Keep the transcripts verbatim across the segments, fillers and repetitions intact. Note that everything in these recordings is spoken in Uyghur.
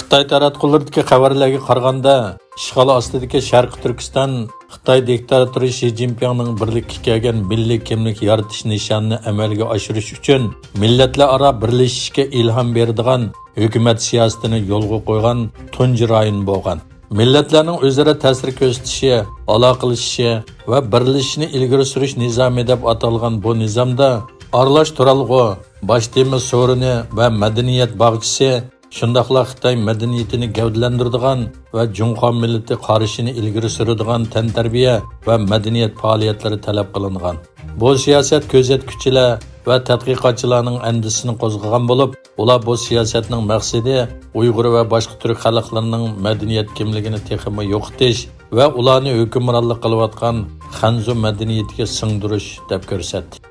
خىتاي تاراتقۇلىرىدىكى خەۋەرلەرگە قارىغاندا، ئىشغال ئاستىدىكى شەرقىي تۈركىستان خىتاي دىكتاتورى شى جىنپىڭنىڭ بىرلىككە كەلگەن مىللىي كىملىك يارىتىش نىشانىنى ئەمەلگە ئاشۇرۇش ئۈچۈن مىللەتلەر ئارا بىرلىشىشكە ئىلھام بېرىدىغان ھۆكۈمەت سىياسىتىنى يولغا قويغان تۇنجى رايون بولغان. مىللەتلەرنىڭ ئۆزئارا تەسىر كۆرسىتىشى، ئالاقىلىشىشى ۋە بىرلىشىشىنى ئىلگىرى سۈرۈش نىزامى دەپ ئاتالغان بۇ نىزامدا ئارىلاش تۇرالغۇ، باش تېما سورۇنى ۋە مەدەنىيەت باغچىسى، شۇنداقلا خىتاي مەدەنىيىتىنى گەۋدىلەندۈرىدىغان ۋە جۇڭخۇا مىللىتى قارىشىنى ئىلگىرى سۈرىدىغان تەنتەربىيە ۋە مەدەنىيەت پائالىيەتلىرى تەلەپ قىلىنغان. بۇ سىياسەت كۆزەتكۈچىلەر ۋە تەتقىقاتچىلارنىڭ ئەندىشىسىنى قوزغىغان بولۇپ، ئۇلار بۇ سىياسەتنىڭ مەقسىتى ئۇيغۇر ۋە باشقا تۈرك خەلقلىرىنىڭ مەدەنىيەت كىملىكىنى تېخىمۇ يوقىتىش ۋە ئۇلارنى ھۆكۈمرانلىق قىلىۋاتقان خەنزۇ مەدەنىيىتىگە سىڭدۈرۈش، دەپ كۆرسەتتى.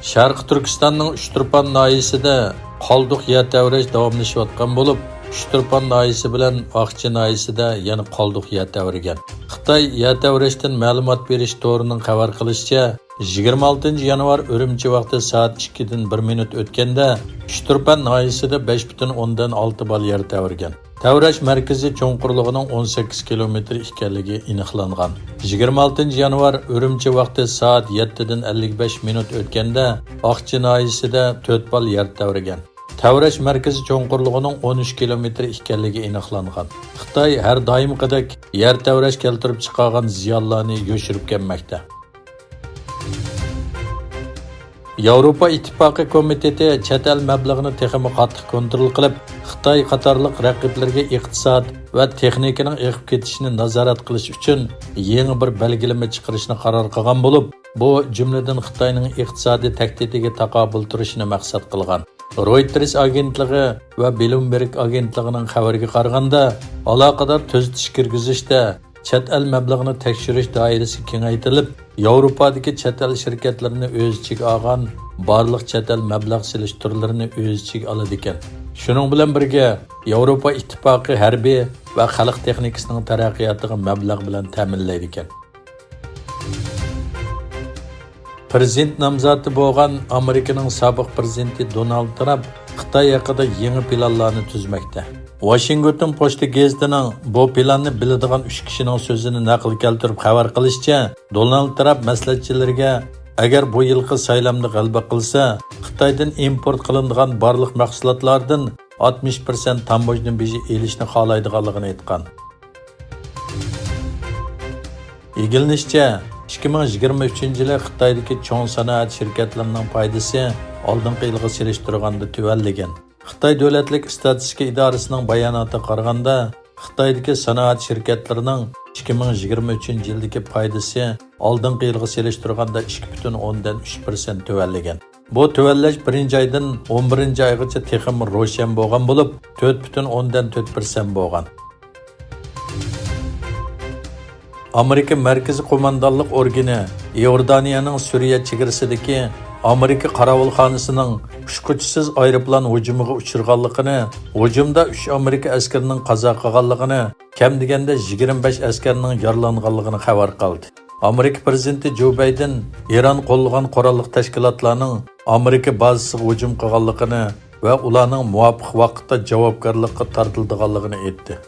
شەرقىي تۈركىستاننىڭ ئۇچتۇرپان ناھىيەسىدە قالدۇق يەر تەۋرەش داۋاملىشىۋاتقان بولۇپ، ئۇچتۇرپان ناھىيەسى بىلەن ئاقچى ناھىيەسىدە يەنە قالدۇق يەر تەۋرىگەن. خىتاي يەر تەۋرەشتىن مەلۇمات بېرىش تورىنىڭ خەۋەر قىلىشىچە، يىگىرمە ئالتىنچى يانۋار ئۈرۈمچى ۋاقتى سائەت ئىككىدىن بىر مىنۇت ئۆتكەندە، ئۇچتۇرپان ناھىيەسىدە بەش پۈتۈن ئوندىن ئالتە بال يەر تەۋرىگەن. تەۋرەش مەركىزى چوڭقۇرلۇقىنىڭ ئون سەككىز كىلومېتىر ئىكەنلىكى ئېنىقلانغان. يىگىرمە ئالتىنچى يانۋار ئۈرۈمچى ۋاقتى سائەت يەتتىدىن ئەللىك بەش مىنۇت ئۆتكەندە، ئاقچى ناھىيەسىدە تۆت بال يەر تەۋرىگەن. تەۋرەش مەركىزى چوڭقۇرلۇقىنىڭ ئون ئۈچ كىلومېتىر ئىكەنلىكى ئېنىقلانغان. خىتاي ھەر دائىمقىدەك يەر تەۋرەش كەلتۈرۈپ چىقارغان زىيانلارنى يوشۇرۇپ كەلمەكتە. ياۋروپا ئىتتىپاقى كومىتېتى چەت ئەل مەبلىغىنى تېخىمۇ قاتتىق كونترول قىلىپ، خىتاي قاتارلىق رەقىبلىرىگە ئىقتىساد ۋە تېخنىكىنىڭ ئېقىپ كېتىشىنى نازارەت قىلىش ئۈچۈن يېڭى بىر بەلگىلىمە چىقىرىشنى قارار قىلغان بولۇپ، بۇ، جۈملىدىن خىتاينىڭ ئىقتىسادىي تەھدىتىگە تاقابىل تۇرۇشنى مەقسەت قىلغان. رويتېرس ئاگېنتلىقى ۋە بلومبېرگ ئاگېنتلىقىنىڭ خەۋىرىگە قارىغاندا، ئالاقىدار تۈزىتىش كىرگۈزۈشتە چەت ئەل مەبلىغىنى تەكشۈرۈش دائىرىسى كېڭەيتىلىپ، ياۋروپادىكى چەت ئەل شىركەتلىرىنى ئۆز ئىچىگە ئالغان بارلىق چەت ئەل مەبلەغ سېلىش تۈرلىرىنى ئۆز ئىچىگە ئالىدىكەن. شۇنىڭ بىلەن بىرگە، ياۋروپا ئىتتىپاقى ھەربىي ۋە خەلق تېخنىكىسىنىڭ تەرەققىياتىغا مەبلەغ بىلەن تەمىنلەيدىكەن. پىرېزىدېنت نامزاتى بولغان ئامېرىكىنىڭ سابىق پىرېزىدېنتى دونالد ترامپ خىتاي ھەققىدە يېڭى پىلانلارنى تۈزمەكتە. ۋاشىنگتون پوچتا گېزىتىنىڭ بۇ پىلاننى بىلىدىغان ئۈچ كىشىنىڭ سۆزىنى نەقىل كەلتۈرۈپ خەۋەر قىلىشىچە، دونالد ترامپ مەسلىھەتچىلىرىگە، ئەگەر بۇ يىلقى سايلامدا غەلىبە قىلسا، خىتايدىن ئىمپورت قىلىنىدىغان بارلىق مەھسۇلاتلاردىن ئاتمىش پىرسەنت تاموژنا بېجى ئېلىشنى خالايدىغانلىقىنى ئېيتقان. ئىگىلىنىشىچە، ئىككى مىڭ يىگىرمە ئۈچىنچى يىلى خىتايدىكى چوڭ سانائەت شىركەتلىرىنىڭ پايدىسى ئالدىنقى يىلغا سېلىشتۇرغاندا تۆۋەنلىگەن. خىتاي دۆلەتلىك ئىستاتىستىكا ئىدارىسىنىڭ باياناتىغا قارىغاندا، خىتايدىكى سانائەت شىركەتلىرىنىڭ ئىككى مىڭ يىگىرمە ئۈچىنچى يىلدىكى پايدىسى ئالدىنقى يىلغا سېلىشتۇرغاندا ئىككى پۈتۈن ئوندىن ئۈچ پىرسەنت تۆۋەنلىگەن. بۇ تۆۋەنلەش بىرىنچى ئايدىن ئون بىرىنچى ئايغىچە تېخىمۇ روشەن بولغان بولۇپ، تۆت پۈتۈن ئوندىن تۆت پىرسەنت بولغان. ئامېرىكا مەركىزىي قوماندانلىق ئورگىنى ئىئوردانىيەنىڭ سۈرىيە چېگرىسىدىكى ئامېرىكا قاراۋۇلخانىسىنىڭ ئۇچقۇچىسىز ئايروپىلان ھۇجۇمىغا ئۇچرىغانلىقىنى، ھۇجۇمدا ئۈچ ئامېرىكا ئەسكىرىنىڭ قازا قىلغانلىقىنى، كەم دېگەندە يىگىرمە بەش ئەسكەرنىڭ يارىلانغانلىقىنى خەۋەر قىلدى. ئامېرىكا پىرېزىدېنتى جو بايدېن ئىران قوللىغان قوراللىق تەشكىلاتلارنىڭ ئامېرىكا بازىسىغا ھۇجۇم قىلغانلىقىنى ۋە ئۇلارنىڭ مۇۋاپىق ۋاقىتتا جاۋابكارلىققا تارتىلىدىغانلىقىنى ئېيتتى.